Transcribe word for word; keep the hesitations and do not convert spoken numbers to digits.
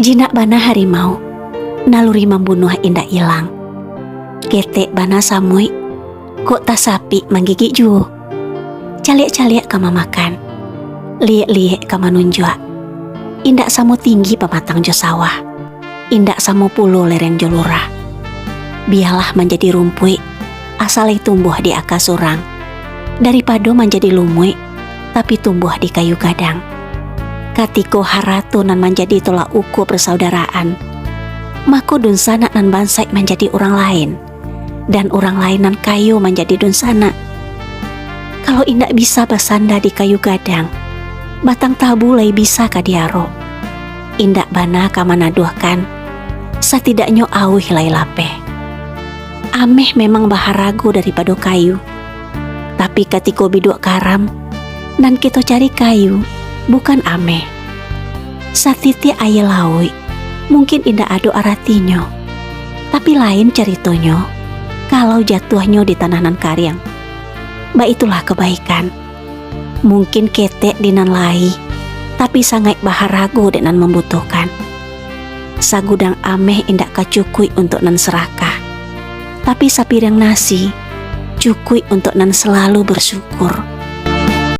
Jinak bana harimau, naluri mambunuah indak ilang. Ketek bana samuik, kok tasapik manggigik juo. Caliak-caliak ka mamakan, liek-liek ka manunjuak. Indak samo tinggi pamatang jo sawah, indak samo pulo lereng jo lurah. Bialah manjadi rumpuik, asa lai tumbuah di aka surang, daripado manjadi lumuik, tapi tumbuah di kayu gadang. Katiko harato nan manjadi tolak ukur persaudaraan, mako dunsanak nan bansaik manjadi urang lain, dan urang lain nan kayo manjadi dunsanak. Kalau indak bisa basanda di kayu gadang, batang tabu lai bisa ka diarok. Indak bana ka manaduahkan, satidaknyo auih lai lapeh. Ameh memang baharago daripado kayu. Tapi katiko biduak karam, nan kito cari kayu, bukan ameh. Satitiak aia lauik, mungkin indak ado aratinyo. Tapi lain caritonyo, kalau jatuahnyo di tanah nan kariang. Baitulah kabaikan. Mungkin ketek di nan lai, tapi sangaik baharago dek nan mambutuhkan. Sagudang ameh indak ka cukuik untuak nan sarakah, tapi sapiriang nasi cukuik untuak nan salalu bersyukur.